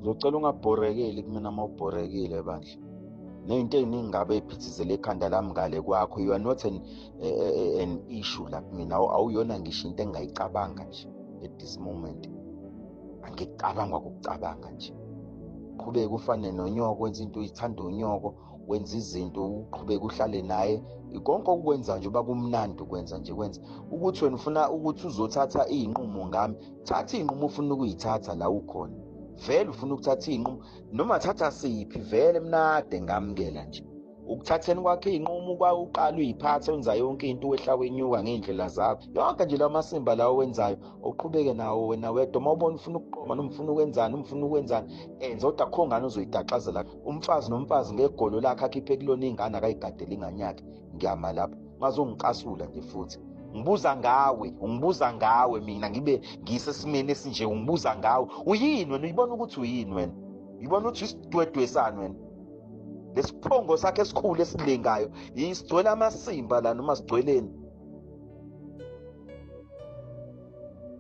Ngizocela ungabhorekeli kumina uma ubhorekile bandla. Ney'nto ey'ningi ngabe ey'phithizela ekhanda lami ngale kwakho. You are not an issue la kumina. Awuyona ngisho into engingayicabanga nje at this moment. Angikucabangwa ukucabanga nje. Qhubeka ufane nonyoko, wenza into uyithanda unyoko, wenza izinto uqhubeke uhlale naye. Konke okukwenza nje uba kumnandi ukwenza nje, kwenza ukuthi wena ufuna ukuthi uzothatha iy'nqumo ngami. Thatha iy'nqumo ofuna ukuyithatha la ukhona. Vele ufuna ukuthatha iy'nqumo noma thatha siphi, vele mnade ngamukela nje. Ukuthatheni kwakhe iy'nqumo uqala uyiphathe, wenza yonke into, wehla wenyuka ngey'ndlela zakho. Yonke nje lawo masimba lawo owenzayo, uqhubeke nawo wena wedwa. Uma ubona ufuna ukuqoma noma ufuna ukwenzani, uma ufuna ukwenzani, enza, kodwa akukho ngane ozoyidaxazela. Umfazi nomfazi ngegolo lakhe akhiphe kulona ingane, akayigadele ingane yakhe. Ngiyama lapho, ungazongicasula nje futhi. Ngibuza ngawe, ungibuza ngawe mina ngibe ngisesimeni esinje, ungibuza ngawe. Uyini wena? Uyibona ukuthi uyini wena? Uyibona ukuthi isidwedwe sani wena? Lesiphongo sakhe esikhulu esilengayo, isigcwele amasimba la noma sigcweleni?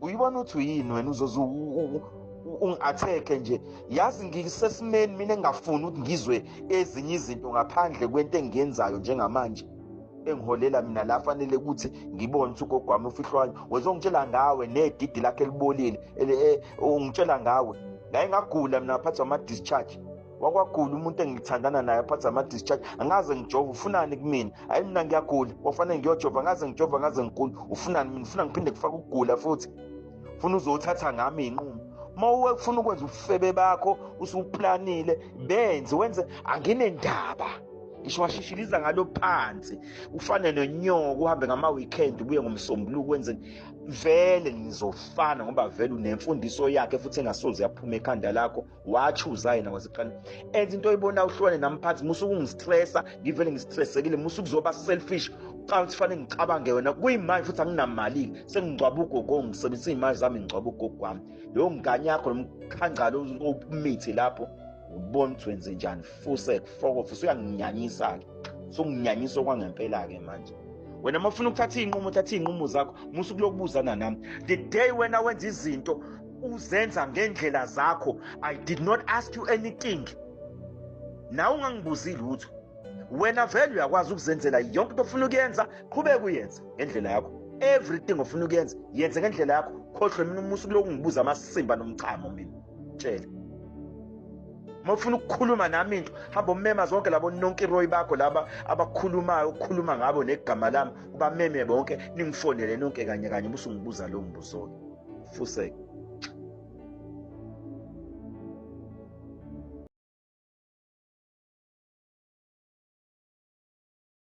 Uyibona ukuthi uyini wena? Uzoze ungi-attack nje. Yazi ngisesimeni mina engingafuni ukuthi ngizwe ezinye izinto ngaphandle kwento engiyenzayo njengamanje, engiholela mina la fanele ukuthi ngibone ukuthi ugogo wami ufihlwayo. Wezongitshela ngawe nedidi lakhe elibolile, ungitshela ngawe. Ngaye ngagula mina, ngaphathwa ama-discharge. Wakwagula umuntu engithandana naye, aphatha ama-discharge. Angaze ngijove, ufunani kumina? Hayi mina ngiyagula, wafanele ngiyojova. Ngaze ngijova, ngaze ngigula, ufunani mina? Ufuna ngiphinde kufake ukugula futhi? Ufuna uzothatha ngami iy'nqumo? Uma ufuna ukwenza ubufebe bakho usuplanile, benze wenze, anginendaba. Ngisho washishiliza ngalo phansi, ufane nonyoko, uhambe ngama-weekend ubuye ngomsombuluko, wenze vele nizofana, ngoba vele unemfundiso yakhe futhi engasoze yaphuma ekhanda lakho. Wachuza yena waseqala enza into oyibonayo, uhlukane namphathi. Musa ukungistressa, ngivele ngistressekile. Musa ukuzoba selfish, ucabanga ukuthi fanele ngicabange wena. Kuyimanje futhi anginamali-ke, sengingcwaba ugogo, ngisebenzisa iy'mali zami ngingcwaba ugogo wami. Leyo ngane yakho nomkhangalo omithi lapho, ubona ukuthi wenze njani. Fusek fokof, usuyanginyanyisa-ke, usunginyanyisa okwangempela-ke manje. Wena uma ufuna ukuthatha iy'nqumo, uthatha iy'nqumo zakho, musa ukulokubuzana nami. The day wena wenza izinto uzenza ngendlela zakho, I did not ask you anything. Nawe ungangibuzi lutho. Wena vele uyakwazi ukuzenzela yonke into ofuna ukuyenza, qhubeka uyenze ngendlela yakho. Everything ofuna ukuyenza, yenze ngendlela yakho. Khohlwe mina, umusa ukulokhu ngibuza amasimba nomchamo mina. Tshela. Uma ufuna ukukhuluma nami into, hamba umema zonke labo nonkiroyi bakho laba abakhulumayo, ukukhuluma ngabo negama lami, ubameme bonke, ningifonele nonke kanye kanye, bese ungibuza lowo mbuzo-ke. Fuseke.